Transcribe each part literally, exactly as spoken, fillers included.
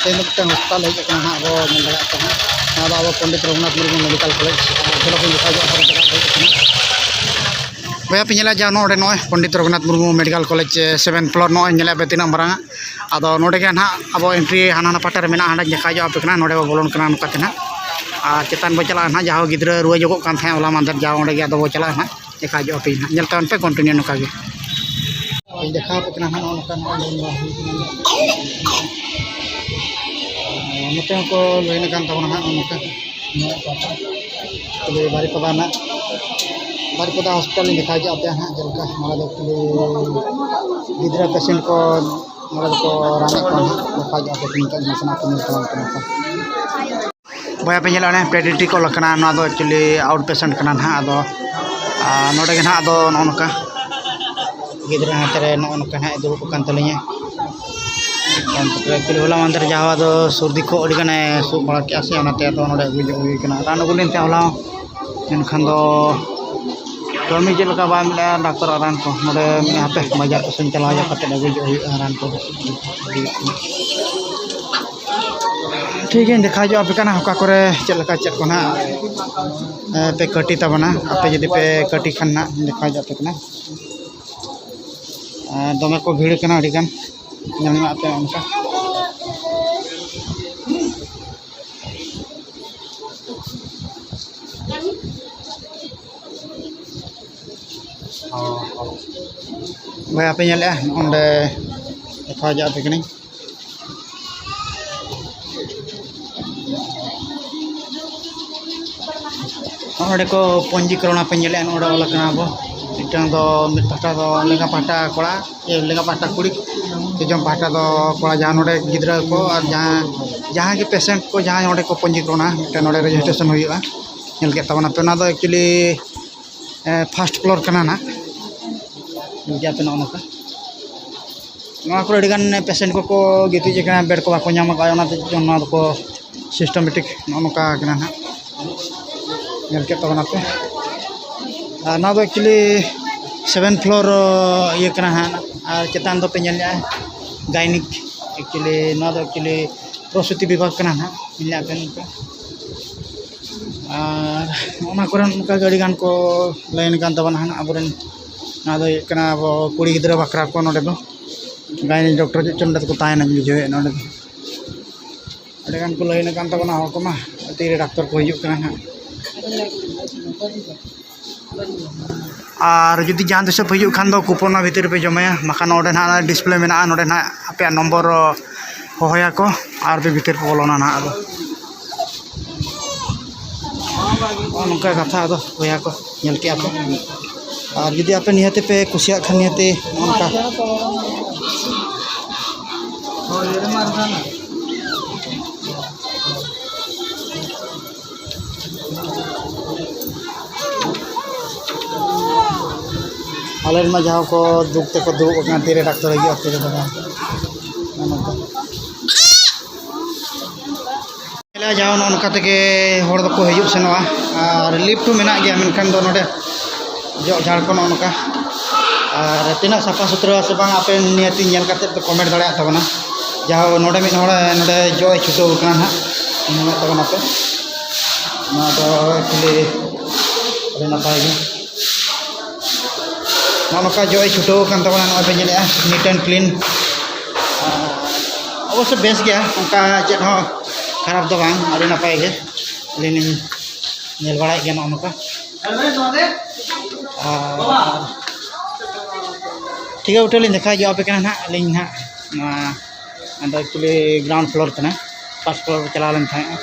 ᱛᱮᱦᱮᱧ ᱫᱚ ᱢᱤᱫᱴᱟᱝ ᱦᱚᱥᱯᱤᱴᱟᱞ ᱦᱮᱡ ᱟᱠᱟᱱᱟ ᱦᱟᱸᱜ, ᱟᱵᱚ ᱧᱮᱞ ᱫᱟᱲᱮᱭᱟᱜ ᱠᱟᱱᱟ᱾ ᱱᱚᱣᱟ ᱫᱚ ᱟᱵᱚ ᱯᱚᱱᱰᱤᱛ ᱨᱚᱜᱷᱩᱱᱟᱛᱷ ᱢᱩᱨᱢᱩ ᱢᱮᱰᱤᱠᱮᱞ ᱠᱚᱞᱮᱡᱽ᱾ ᱪᱚᱞᱚ ᱵᱚᱱ ᱫᱮᱠᱷᱟᱣ ᱧᱚᱜ ᱟᱵᱚ ᱪᱟᱞᱟᱜ ᱦᱮᱡ ᱟᱠᱟᱱᱟ᱾ ᱵᱚᱭᱦᱟ ᱯᱮ ᱧᱮᱞᱟ ᱡᱟ ᱱᱚᱰᱮ ᱱᱚᱜᱼᱚᱭ Pandit Raghunath Murmu medical college seven floor ᱱᱚᱜᱼᱚᱭ ᱧᱮᱞᱮᱫ ᱯᱮ ᱛᱤᱱᱟᱹᱜ ᱢᱟᱨᱟᱝᱟ᱾ ᱟᱫᱚ ᱱᱚᱰᱮ ᱜᱮ ᱱᱟᱦᱟᱜ ᱟᱵᱚ ᱮᱱᱴᱨᱤ ᱦᱟᱱᱟ ᱱᱟᱯᱟᱦᱴᱟ ᱨᱮ ᱢᱮᱱᱟᱜᱼᱟ, ᱦᱟᱸᱰᱮ ᱫᱮᱠᱷᱟᱣ ᱧᱚᱜ ᱟᱯᱮ ᱠᱟᱱᱟ᱾ ᱱᱚᱰᱮ ᱵᱚ ᱵᱚᱞᱚᱱ ᱠᱟᱱᱟ ᱱᱚᱝᱠᱟ ᱛᱮ ᱱᱟᱦᱟᱜ᱾ ᱟᱨ ᱪᱮᱛᱟᱱ ᱵᱚ ᱪᱟᱞᱟᱜᱼᱟ ᱱᱟᱦᱟᱜ, ᱡᱟᱦᱟᱸ ᱜᱤᱫᱽᱨᱟᱹ ᱨᱩᱣᱟᱹ ᱡᱚᱜᱚᱜ ᱠᱟᱱ ᱛᱟᱦᱮᱸᱫ ᱦᱚᱞᱟ ᱢᱟᱦᱫᱮᱨ, ᱡᱟ ᱚᱸᱰᱮ ᱜᱮ ᱟᱫᱚ ᱵᱚ ᱪᱟᱞᱟᱜᱼᱟ ᱱᱟᱦᱟᱜ᱾ ᱫᱮᱠᱷᱟᱣ ᱧᱚᱜ ᱟᱯᱮ ᱱᱟᱦᱟᱜ, ᱧᱮᱞ ᱛᱟᱵᱚᱱ ᱯᱮ ᱠᱚᱱᱴᱤᱱᱤᱭᱩ ᱱᱚᱝᱠᱟ ᱜᱮ᱾ ᱫᱮᱠᱷᱟᱣ ᱟᱯᱮ ᱠᱟᱱᱟ ᱱᱟᱦᱟᱜ, ᱱᱚᱜᱼᱚ ᱱᱚᱝᱠᱟ ᱱᱚᱜᱼᱚᱭ ᱵᱚᱱ ᱵᱟᱦᱟ ᱦᱩᱭ ᱠᱟᱱᱟ᱾ ᱱᱚᱛᱮ ᱦᱚᱸᱠᱚ ᱞᱟᱹᱭᱤᱱ ᱟᱠᱟᱱ ᱛᱟᱵᱚᱱᱟ ᱱᱟᱦᱟᱜ, ᱱᱚᱜᱼᱚ ᱱᱚᱝᱠᱟ᱾ ᱱᱚᱣᱟ ᱯᱟᱦᱴᱟ ᱠᱷᱟᱹᱞᱤ ᱵᱟᱨᱤᱯᱟᱫᱟ ᱱᱟᱦᱟᱜ, ᱵᱟᱨᱤᱯᱟᱫᱟ ᱦᱚᱥᱯᱤᱴᱟᱞ ᱞᱤᱧ ᱫᱮᱠᱷᱟᱣ ᱧᱚᱜ ᱟᱯᱮᱭᱟ ᱱᱟᱦᱟᱜ᱾ ᱡᱮᱞᱮᱠᱟ ᱱᱚᱰᱮ ᱫᱚ ᱠᱷᱟᱹᱞᱤ ᱜᱤᱫᱽᱨᱟᱹ ᱯᱮᱥᱮᱱᱴ ᱠᱚ ᱱᱚᱰᱮ ᱫᱚᱠᱚ ᱨᱟᱱᱮᱫ ᱠᱚᱣᱟ ᱱᱟᱦᱟᱜ᱾ ᱫᱮᱠᱷᱟᱣ ᱧᱚᱜ ᱟᱯᱮ ᱛᱤᱱᱟᱹᱜ ᱜᱟᱱ ᱥᱟᱱᱟ ᱠᱚ ᱧᱮᱞ ᱛᱟᱵᱚᱱ ᱠᱟᱱᱟ ᱠᱚ᱾ ᱵᱚᱭᱦᱟ ᱯᱮ ᱧᱮᱞᱟ, ᱚᱱᱮ ᱯᱮᱰᱤᱭᱟᱴᱨᱤᱠ ᱚᱞ ᱟᱠᱟᱱᱟ, ᱱᱚᱣᱟ ᱫᱚ ᱮᱠᱪᱩᱭᱮᱞᱤ ᱟᱣᱩᱴ ᱯᱮᱥᱮᱱᱴ ᱠᱟᱱᱟ ᱱᱟᱦᱟᱜ᱾ ᱟᱫᱚ, ᱟᱨ ᱱᱚᱰᱮ ᱜᱮ ᱱᱟᱦᱟᱜ ᱟᱫᱚ ᱱᱚᱜᱼᱚ ᱱᱚᱝᱠᱟ ᱜᱤᱫᱽᱨᱟᱹ ᱦᱟᱛᱮ ᱨᱮ ᱱᱚᱜᱼᱚ ᱱᱚᱝᱠᱟ ᱱᱟᱦᱟᱜ ᱮ ᱫᱩᱲᱩᱵ ᱟᱠᱟᱱ ᱛᱟᱹᱞᱤᱧᱟ᱾ ᱮᱠᱪᱩᱭᱮᱞᱤ ᱦᱚᱞᱟ ᱢᱟᱦᱫᱮᱨ ᱡᱟᱦᱟᱸ ᱫᱚ ᱥᱚᱨᱫᱤ ᱠᱚ ᱟᱹᱰᱤ ᱜᱟᱱᱮ ᱥᱩᱜ ᱵᱟᱲᱟ ᱠᱮᱜᱼᱟ ᱥᱮ, ᱚᱱᱟᱛᱮ ᱟᱫᱚ ᱱᱚᱰᱮ ᱟᱹᱜᱩ ᱧᱚᱜ ᱦᱩᱭ ᱠᱟᱱᱟ᱾ ᱨᱟᱱ ᱟᱹᱜᱩ ᱞᱮᱱ ᱛᱟᱦᱮᱸᱫ ᱦᱚᱞᱟ ᱦᱚᱸ, ᱢᱮᱱᱠᱷᱟᱱ ᱫᱚ ᱠᱟᱹᱢᱤ ᱪᱮᱫ ᱞᱮᱠᱟ ᱵᱟᱭ ᱢᱮᱱᱮᱫᱼᱟ ᱰᱟᱠᱛᱚᱨᱟᱜ ᱨᱟᱱ ᱠᱚ᱾ ᱱᱚᱰᱮ ᱢᱮᱱᱮᱫᱼᱟ ᱦᱟᱯᱮ ᱵᱟᱡᱟᱨ ᱠᱚᱥᱮᱫ ᱪᱟᱞᱟᱣ ᱧᱚᱜ ᱠᱟᱛᱮᱫ ᱟᱹᱜᱩ ᱧᱚᱜ ᱦᱩᱭᱩᱜᱼᱟ ᱨᱟᱱ ᱠᱚ᱾ ᱴᱷᱤᱠ ᱜᱮᱭᱟ, ᱫᱮᱠᱷᱟᱣ ᱧᱚᱜ ᱟᱯᱮ ᱠᱟᱱᱟ ᱚᱠᱟ ᱠᱚᱨᱮ ᱪᱮᱫ ᱞᱮᱠᱟ ᱪᱮᱫ ᱠᱚ ᱱᱟᱦᱟᱜ, ᱮ, ᱯᱮ ᱠᱟᱹᱴᱤ ᱛᱟᱵᱚᱱᱟ᱾ ᱟᱯᱮ ᱡᱩᱫᱤ ᱯᱮ ᱠᱟᱹᱴᱤ ᱠᱷᱟᱱ ᱱᱟᱦᱟᱜ ᱫᱮᱠᱷᱟᱣ ᱧᱚᱜ ᱟᱯᱮ ᱠᱟᱱᱟ᱾ ᱟᱨ ᱫᱚᱢᱮ ᱠᱚ ᱵᱷᱤᱲ ᱠᱟᱱᱟ ᱟᱹᱰᱤ ᱜᱟᱱ, ᱧᱮᱞ ᱧᱚᱜ ᱟᱯᱮ ᱚᱱᱠᱟ᱾ ᱵᱚᱭᱦᱟ ᱯᱮ ᱧᱮᱞᱮᱜᱼᱟ, ᱱᱚᱸᱰᱮ ᱫᱮᱠᱷᱟᱣ ᱡᱚᱜ ᱟᱯᱮ ᱠᱟᱹᱱᱟᱹᱧ᱾ ᱱᱚᱸᱰᱮ ᱠᱚ ᱯᱚᱧᱡᱤᱠᱚᱨᱚᱱᱟ ᱯᱮ ᱧᱮᱞᱮᱜᱼᱟ, ᱱᱚᱸᱰᱮ ᱚᱞ ᱟᱠᱟᱱᱟ ᱟᱵᱚ᱾ ᱢᱤᱫᱴᱟᱝ ᱫᱚ ᱢᱤᱫ ᱯᱟᱦᱴᱟ ᱫᱚ ᱞᱮᱸᱜᱟ ᱯᱟᱦᱴᱟ ᱠᱚᱲᱟ, ᱤᱭᱟᱹ, ᱞᱮᱸᱜᱟ ᱯᱟᱦᱴᱟ ᱠᱩᱲᱤ, ᱡᱚᱡᱚᱢ ᱯᱟᱦᱴᱟ ᱫᱚ ᱠᱚᱲᱟ, ᱡᱟᱦᱟᱸ ᱱᱚᱸᱰᱮ ᱜᱤᱫᱽᱨᱟᱹ ᱠᱚ ᱟᱨ ᱡᱟᱦᱟᱸ, ᱡᱟᱦᱟᱸ ᱜᱮ ᱯᱮᱥᱮᱱᱴ ᱠᱚ ᱡᱟᱦᱟᱸᱭ ᱚᱸᱰᱮ ᱠᱚ ᱯᱚᱧᱡᱤᱠᱚᱨᱚᱱᱟ, ᱢᱤᱫᱴᱮᱱ ᱱᱚᱸᱰᱮ ᱨᱮᱡᱤᱥᱴᱨᱮᱥᱚᱱ ᱦᱩᱭᱩᱜᱼᱟ᱾ ᱧᱮᱞ ᱠᱮᱫ ᱛᱟᱵᱚᱱᱟᱯᱮ, ᱚᱱᱟ ᱫᱚ ᱮᱠᱪᱩᱭᱮᱞᱤ ᱮ, ᱯᱷᱟᱥᱴ ᱯᱷᱞᱳᱨ ᱠᱟᱱᱟ ᱱᱟᱜ᱾ ᱧᱮᱞ ᱠᱮᱜᱼᱟ ᱯᱮ ᱱᱚᱜᱼᱚ ᱱᱚᱝᱠᱟ᱾ ᱱᱚᱣᱟ ᱠᱚᱨᱮ ᱟᱹᱰᱤᱜᱟᱱ ᱯᱮᱥᱮᱱᱴ ᱠᱚᱠᱚ ᱜᱤᱛᱤᱡ ᱟᱠᱟᱱᱟ, ᱵᱮᱰ ᱠᱚ ᱵᱟᱠᱚ ᱧᱟᱢ ᱟᱠᱟᱫᱼᱟ, ᱚᱱᱟᱛᱮ ᱱᱚᱣᱟ ᱫᱚᱠᱚ ᱥᱤᱥᱴᱮᱢᱮᱴᱤᱠ ᱱᱚᱜᱼᱚ ᱱᱚᱝᱠᱟ ᱠᱟᱱᱟ ᱱᱟᱜ᱾ ᱧᱮᱞ ᱠᱮᱫ ᱛᱟᱵᱚᱱᱟᱯᱮ᱾ ᱟᱨ ᱱᱚᱣᱟ ᱫᱚ ᱮᱠᱪᱩᱭᱮᱞᱤ ᱥᱮᱵᱷᱮᱱ ᱯᱷᱞᱳᱨ ᱤᱭᱟᱹ ᱠᱟᱱᱟ ᱦᱟᱸᱜ, ᱟᱨ ᱪᱮᱛᱟᱱ ᱫᱚᱯᱮ ᱧᱮᱞ ᱧᱟᱢᱟ ᱜᱟᱭᱱᱤᱠ᱾ ᱮᱠᱪᱩᱭᱮᱞᱤ ᱱᱚᱣᱟ ᱫᱚ ᱮᱠᱪᱩᱭᱮᱞᱤ ᱯᱨᱚᱥᱩᱛᱤ ᱵᱤᱵᱷᱟᱜᱽ ᱠᱟᱱᱟ ᱱᱟᱦᱟᱜ, ᱧᱮᱞ ᱧᱟᱢ ᱯᱮ ᱱᱚᱝᱠᱟ᱾ ᱟᱨ ᱚᱱᱟ ᱠᱚᱨᱮ ᱚᱱᱠᱟ ᱜᱮ ᱟᱹᱰᱤ ᱜᱟᱱ ᱠᱚ ᱞᱟᱭᱤᱱ ᱟᱠᱟᱱ ᱛᱟᱵᱚᱱᱟ ᱦᱟᱸᱜ ᱟᱵᱚᱨᱮᱱ᱾ ᱱᱚᱣᱟ ᱫᱚ ᱦᱩᱭᱩᱜ ᱠᱟᱱᱟ ᱟᱵᱚ ᱠᱩᱲᱤ ᱜᱤᱫᱽᱨᱟᱹ ᱵᱟᱠᱷᱨᱟ ᱠᱚ ᱱᱚᱰᱮ ᱫᱚ᱾ ᱜᱟᱭᱱᱤ ᱰᱚᱠᱴᱚᱨ ᱪᱮᱫ ᱪᱚ ᱱᱚᱰᱮ ᱫᱚᱠᱚ ᱛᱟᱦᱮᱱᱟ ᱵᱩᱡᱷᱟᱹᱣᱮᱫ ᱱᱚᱰᱮ ᱫᱚ᱾ ᱟᱹᱰᱤ ᱜᱟᱱ ᱠᱚ ᱞᱟᱭᱤᱱ ᱟᱠᱟᱱ ᱛᱟᱵᱚᱱᱟ ᱦᱚᱲ ᱠᱚᱢᱟ, ᱛᱤᱨᱮ ᱰᱟᱠᱛᱚᱨ ᱠᱚ ᱦᱤᱡᱩᱜ ᱠᱟᱱᱟ ᱦᱟᱸᱜ᱾ ᱟᱨ ᱡᱩᱫᱤ ᱡᱟᱦᱟᱸ ᱛᱤᱥᱚᱜ ᱯᱮ ᱦᱤᱡᱩᱜ ᱠᱷᱟᱱ ᱫᱚ ᱠᱩᱯᱚᱱ ᱚᱱᱟ ᱵᱷᱤᱛᱤᱨ ᱨᱮᱯᱮ ᱡᱚᱢᱟᱭᱟ, ᱵᱟᱠᱷᱟᱱ ᱚᱸᱰᱮ ᱱᱟᱦᱟᱜ ᱰᱤᱥᱯᱞᱮ ᱢᱮᱱᱟᱜᱼᱟ, ᱱᱚᱰᱮ ᱱᱟᱦᱟᱜ ᱟᱯᱮᱭᱟᱜ ᱱᱚᱢᱵᱚᱨ ᱦᱚᱦᱚᱭᱟᱠᱚ ᱟᱨ ᱯᱮ ᱵᱷᱤᱛᱤᱨ ᱯᱮ ᱵᱚᱞᱚᱱᱟ ᱱᱟᱦᱟᱜ᱾ ᱟᱫᱚ ᱱᱚᱜᱼᱚ ᱱᱚᱝᱠᱟ ᱠᱟᱛᱷᱟ᱾ ᱟᱫᱚ ᱵᱚᱭᱦᱟ ᱠᱚ, ᱧᱮᱞ ᱠᱮᱜᱼᱟ ᱯᱮ, ᱟᱨ ᱡᱩᱫᱤ ᱟᱯᱮ ᱱᱤᱦᱟᱹᱛᱤ ᱯᱮ ᱠᱩᱥᱤᱭᱟᱜ ᱠᱷᱟᱱ ᱱᱤᱦᱟᱹᱛᱤ ᱱᱚᱜᱼᱚ ᱱᱚᱝᱠᱟ᱾ ᱟᱞᱮ ᱨᱮᱱ ᱢᱟ ᱡᱟᱦᱟᱸ ᱠᱚ ᱫᱩᱠ ᱛᱮᱠᱚ ᱫᱩᱲᱩᱵ ᱟᱠᱟᱱᱟ, ᱛᱤᱨᱮ ᱰᱟᱠᱛᱚᱨ ᱦᱤᱡᱩᱜᱼᱟ, ᱛᱤᱨᱮ ᱫᱚ ᱵᱟᱝ᱾ ᱱᱚᱜᱼᱚ ᱱᱚᱝᱠᱟ᱾ ᱧᱮᱞᱟ ᱡᱟᱦᱟᱸ ᱱᱚᱜᱼᱚ ᱱᱚᱝᱠᱟ ᱛᱮᱜᱮ ᱦᱚᱲ ᱫᱚᱠᱚ ᱦᱤᱡᱩᱜ ᱥᱮᱱᱚᱜᱼᱟ, ᱟᱨ ᱞᱤᱯᱷᱴ ᱦᱚᱸ ᱢᱮᱱᱟᱜ ᱜᱮᱭᱟ, ᱢᱮᱱᱠᱷᱟᱱ ᱫᱚ ᱱᱚᱰᱮ ᱡᱚᱜ ᱡᱷᱟᱲ ᱠᱚ ᱱᱚᱜᱼᱚ ᱱᱚᱝᱠᱟ᱾ ᱟᱨ ᱛᱤᱱᱟᱹᱜ ᱥᱟᱯᱷᱟ ᱥᱩᱛᱨᱟᱹ ᱥᱮ ᱵᱟᱝ, ᱟᱯᱮ ᱱᱤᱭᱟᱹᱛᱤ ᱧᱮᱞ ᱠᱟᱛᱮᱫ ᱯᱮ ᱠᱚᱢᱮᱱᱴ ᱫᱟᱲᱮᱭᱟᱜ ᱛᱟᱵᱚᱱᱟ᱾ ᱡᱟᱦᱟᱸ ᱱᱚᱰᱮ ᱢᱤᱫ ᱦᱚᱲ ᱱᱚᱰᱮ ᱡᱚᱜ ᱮ ᱪᱷᱩᱴᱟᱹᱣ ᱟᱠᱟᱱᱟ ᱱᱟᱦᱟᱜ, ᱧᱮᱞᱮᱫ ᱛᱟᱵᱚᱱᱟᱯᱮ᱾ ᱱᱚᱣᱟ ᱫᱚ ᱮᱠᱪᱩᱭᱮᱞᱤ ᱟᱹᱰᱤ ᱱᱟᱯᱟᱭ ᱜᱮ᱾ ᱱᱚᱜᱼᱚ ᱱᱚᱝᱠᱟ ᱡᱚᱜ ᱮ ᱪᱷᱩᱴᱟᱹᱣ ᱟᱠᱟᱱ ᱛᱟᱵᱚᱱᱟ, ᱱᱚᱜᱼᱚᱭ ᱯᱮ ᱧᱮᱞᱮᱫᱼᱟ, neat and clean᱾ ᱟᱨ ᱚᱵᱚᱥᱥᱳᱭ ᱵᱮᱥ ᱜᱮᱭᱟ, ᱚᱱᱠᱟ ᱪᱮᱫ ᱦᱚᱸ ᱠᱷᱟᱨᱟᱯ ᱫᱚ ᱵᱟᱝ, ᱟᱹᱰᱤ ᱱᱟᱯᱟᱭ ᱜᱮ᱾ ᱟᱹᱞᱤᱧ ᱞᱤᱧ ᱧᱮᱞ ᱵᱟᱲᱟᱭᱮᱫ ᱜᱮᱭᱟ ᱱᱚᱜᱼᱚ ᱱᱚᱝᱠᱟ᱾ ᱟᱨ ᱴᱷᱤᱠ ᱜᱮᱭᱟ, ᱩᱴᱷᱟᱹᱣ ᱞᱤᱧ ᱫᱮᱠᱷᱟᱣ ᱧᱚᱜ ᱟᱯᱮ ᱠᱟᱱᱟ ᱱᱟᱦᱟᱜ ᱟᱹᱞᱤᱧ ᱱᱟᱦᱟᱜ ᱱᱚᱣᱟ᱾ ᱟᱫᱚ actually ground floor ᱠᱟᱱᱟ, first floor ᱨᱮ ᱪᱟᱞᱟᱣ ᱞᱮᱱ ᱛᱟᱦᱮᱸᱫ᱾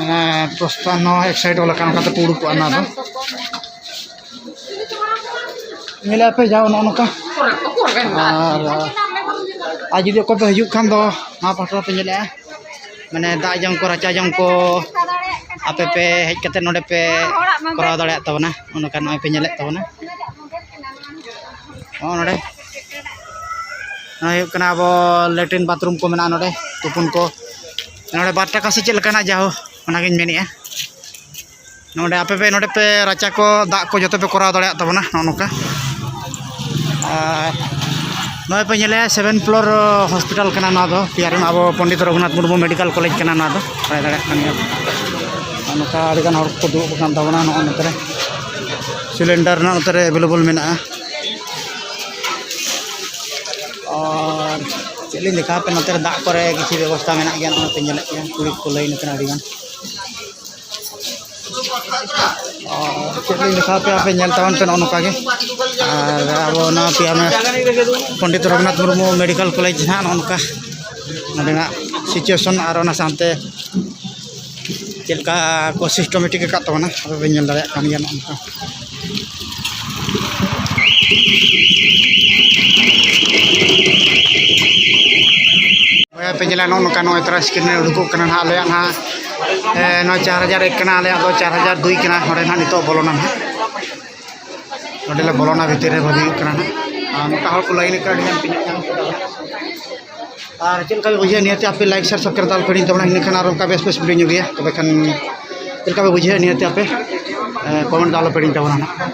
ᱚᱱᱟ ᱯᱨᱚᱥᱛᱷᱟᱱ ᱦᱚᱸ ᱮᱠ ᱥᱟᱭᱤᱰ ᱚᱞ ᱟᱠᱟᱱ, ᱚᱱᱠᱟᱛᱮ ᱯᱮ ᱩᱰᱩᱠᱚᱜᱼᱟ ᱱᱚᱣᱟ ᱫᱚ᱾ ᱧᱮᱞᱮᱫᱼᱟ ᱯᱮ ᱡᱟᱦᱟᱸ ᱱᱚᱜᱼᱚ ᱱᱚᱝᱠᱟ᱾ ᱟᱨ, ᱟᱨ ᱡᱩᱫᱤ ᱚᱠᱚᱭ ᱯᱮ ᱦᱤᱡᱩᱜ ᱠᱷᱟᱱ ᱫᱚ ᱱᱚᱣᱟ ᱯᱟᱦᱴᱟ ᱯᱮ ᱧᱮᱞᱮᱫᱼᱟ, ᱢᱟᱱᱮ ᱫᱟᱜ ᱡᱚᱝ ᱠᱚ, ᱨᱟᱪᱟ ᱡᱚᱝ ᱠᱚ ᱟᱯᱮ ᱯᱮ ᱦᱮᱡ ᱠᱟᱛᱮᱫ ᱱᱚᱰᱮ ᱯᱮ ᱠᱚᱨᱟᱣ ᱫᱟᱲᱮᱭᱟᱜ ᱛᱟᱵᱚᱱᱟ᱾ ᱚᱱᱠᱟ ᱱᱚᱜᱼᱚᱭ ᱯᱮ ᱧᱮᱞᱮᱫ ᱛᱟᱵᱚᱱᱟ᱾ ᱱᱚᱜᱼᱚ ᱱᱚᱰᱮ᱾ ᱱᱚᱣᱟ ᱦᱩᱭᱩᱜ ᱠᱟᱱᱟ ᱟᱵᱚ latrine bathroom ᱠᱚ ᱢᱮᱱᱟᱜᱼᱟ ᱱᱚᱰᱮ, ᱛᱩᱯᱩᱱ ᱠᱚ᱾ ᱱᱚᱰᱮ ᱵᱟᱨ ᱴᱟᱠᱟ ᱥᱮ ᱪᱮᱫ ᱞᱮᱠᱟᱱᱟᱜ ᱡᱟᱦᱳ, ᱚᱱᱟᱜᱤᱧ ᱢᱮᱱᱮᱫᱼᱟ᱾ ᱱᱚᱰᱮ ᱟᱯᱮ ᱯᱮ, ᱱᱚᱰᱮ ᱯᱮ ᱨᱟᱪᱟ ᱠᱚ, ᱫᱟᱜ ᱠᱚ ᱡᱚᱛᱚ ᱯᱮ ᱠᱚᱨᱟᱣ ᱫᱟᱲᱮᱭᱟᱜ ᱛᱟᱵᱚᱱᱟ ᱱᱚᱜᱼᱚ ᱱᱚᱝᱠᱟ᱾ ᱟᱨ ᱱᱚᱜᱼᱚᱭ ᱯᱮ ᱧᱮᱞᱮᱜᱼᱟ, ᱥᱮᱵᱷᱮᱱ ᱯᱷᱞᱳᱨ ᱦᱚᱥᱯᱤᱴᱟᱞ ᱠᱟᱱᱟ ᱱᱚᱣᱟ ᱫᱚ, ᱯᱤ ᱟᱨ ᱮᱢ ᱟᱵᱚ ᱯᱚᱱᱰᱤᱛ ᱨᱚᱜᱷᱩᱱᱟᱛᱷ ᱢᱩᱨᱢᱩ ᱢᱮᱰᱤᱠᱮᱞ ᱠᱚᱞᱮᱡᱽ ᱠᱟᱱᱟ ᱱᱚᱣᱟ ᱫᱚ, ᱵᱟᱲᱟᱭ ᱫᱟᱲᱮᱭᱟᱜ ᱠᱟᱱ ᱜᱮᱭᱟ᱾ ᱟᱨ ᱱᱚᱝᱠᱟ ᱟᱹᱰᱤᱜᱟᱱ ᱦᱚᱲ ᱠᱚ ᱫᱩᱲᱩᱵ ᱟᱠᱟᱱ ᱛᱟᱵᱚᱱᱟ ᱱᱚᱜᱼᱚ ᱱᱚᱛᱮ ᱨᱮ᱾ ᱥᱤᱞᱤᱱᱰᱟᱨ ᱨᱮᱱᱟᱜ ᱱᱚᱛᱮ ᱨᱮ ᱮᱵᱮᱞᱮᱵᱮᱞ ᱢᱮᱱᱟᱜᱼᱟ᱾ ᱟᱨ ᱪᱮᱫ ᱞᱤᱧ ᱫᱮᱠᱷᱟᱣ ᱟᱯᱮ, ᱱᱚᱛᱮ ᱨᱮ ᱫᱟᱜ ᱠᱚᱨᱮ ᱠᱤᱪᱷᱩ ᱵᱮᱵᱚᱥᱛᱷᱟ ᱢᱮᱱᱟᱜ ᱜᱮᱭᱟ, ᱱᱚᱜᱼᱚᱭ ᱯᱮ ᱧᱮᱞᱮᱫ ᱜᱮᱭᱟ, ᱠᱩᱲᱤ ᱠᱚ ᱞᱟᱭᱤᱱ ᱟᱠᱟᱱᱟ ᱟᱹᱰᱤᱜᱟᱱ᱾ ᱟᱨ ᱪᱮᱫ ᱞᱤᱧ ᱫᱮᱠᱷᱟᱣ ᱟᱯᱮᱭᱟ, ᱟᱯᱮ ᱧᱮᱞ ᱛᱟᱵᱚᱱ ᱯᱮ ᱱᱚᱜᱼᱚ ᱱᱚᱝᱠᱟ ᱜᱮ᱾ ᱟᱨ ᱟᱵᱚ ᱱᱚᱣᱟ ᱯᱤ ᱟᱨ ᱮᱢ ᱯᱚᱱᱰᱤᱛ ᱨᱚᱜᱷᱩᱱᱟᱛᱷ ᱢᱩᱨᱢᱩ ᱢᱮᱰᱤᱠᱮᱞ ᱠᱚᱞᱮᱡᱽ ᱱᱟᱦᱟᱜ ᱱᱚᱜᱼᱚ ᱱᱚᱝᱠᱟ ᱱᱚᱰᱮᱱᱟᱜ ᱥᱤᱪᱩᱭᱮᱥᱚᱱ ᱟᱨ ᱚᱱᱟ ᱥᱟᱶᱛᱮ ᱪᱮᱫ ᱞᱮᱠᱟ ᱠᱚ ᱥᱤᱥᱴᱚᱢᱮᱴᱤᱠ ᱟᱠᱟᱫ ᱛᱟᱵᱚᱱᱟ, ᱟᱯᱮ ᱯᱮ ᱧᱮᱞ ᱫᱟᱲᱮᱭᱟᱜ ᱠᱟᱱ ᱜᱮᱭᱟ ᱱᱚᱜᱼᱚ ᱱᱚᱝᱠᱟ᱾ ᱵᱚᱭᱦᱟ ᱯᱮ ᱧᱮᱞᱟ, ᱱᱚᱜᱼᱚ ᱱᱚᱝᱠᱟ ᱱᱚᱜᱼᱚᱭ ᱛᱚᱨᱟ ᱥᱠᱨᱤᱱ ᱨᱮ ᱩᱰᱩᱠᱚᱜ ᱠᱟᱱᱟ ᱱᱟᱦᱟᱜ ᱟᱞᱮᱭᱟᱜ ᱱᱟᱦᱟᱜ, ᱮ, ᱱᱚᱣᱟ ᱪᱟᱨ ᱦᱟᱡᱟᱨ ᱮᱠ ᱠᱟᱱᱟ, ᱟᱞᱮᱭᱟᱜ ᱫᱚ ᱪᱟᱨ ᱦᱟᱡᱟᱨ ᱫᱩᱭ ᱠᱟᱱᱟ᱾ ᱱᱚᱸᱰᱮ ᱱᱟᱦᱟᱜ ᱱᱤᱛᱚᱜ ᱵᱚᱞᱚᱱᱟ ᱱᱟᱦᱟᱜ, ᱱᱚᱸᱰᱮ ᱞᱮ ᱵᱚᱞᱚᱱᱟ, ᱵᱷᱤᱛᱤᱨ ᱨᱮ ᱵᱷᱟᱹᱜᱤ ᱦᱩᱭᱩᱜ ᱠᱟᱱᱟ ᱱᱟᱦᱟᱜ᱾ ᱟᱨ ᱱᱚᱝᱠᱟ ᱦᱚᱲ ᱠᱚ ᱞᱟᱭᱤᱱ ᱟᱠᱟᱱᱟ, ᱟᱹᱰᱤ ᱜᱟᱱ ᱯᱮ ᱧᱮᱞ ᱧᱟᱢ ᱠᱮᱫᱟ᱾ ᱟᱨ ᱪᱮᱫ ᱞᱮᱠᱟ ᱯᱮ ᱵᱩᱡᱷᱟᱹᱣᱟ, ᱱᱤᱭᱟᱹᱛᱮ ᱟᱯᱮ ᱞᱟᱭᱤᱠ, ᱥᱮᱭᱟᱨ, ᱥᱟᱵᱥᱠᱨᱟᱭᱤᱵ ᱫᱚ ᱟᱞᱚ ᱯᱮ ᱦᱤᱲᱤᱧ ᱛᱟᱵᱚᱱᱟ, ᱤᱱᱟᱹᱠᱷᱟᱱ ᱟᱨ ᱚᱱᱠᱟ ᱵᱮᱥ ᱵᱮᱥ ᱵᱷᱤᱰᱤᱭᱳ ᱧᱚᱜ ᱜᱮᱭᱟ᱾ ᱛᱚᱵᱮ ᱠᱷᱟᱱ ᱪᱮᱫ ᱞᱮᱠᱟ ᱯᱮ ᱵᱩᱡᱷᱟᱹᱣᱟ, ᱱᱤᱭᱟᱹᱛᱮ ᱟᱯᱮ, ᱮ, ᱠᱚᱢᱮᱱᱴ ᱫᱚ ᱟᱞᱚ ᱯᱮ ᱦᱤᱲᱤᱧ ᱛᱟᱵᱚᱱᱟ ᱱᱟᱦᱟᱜ᱾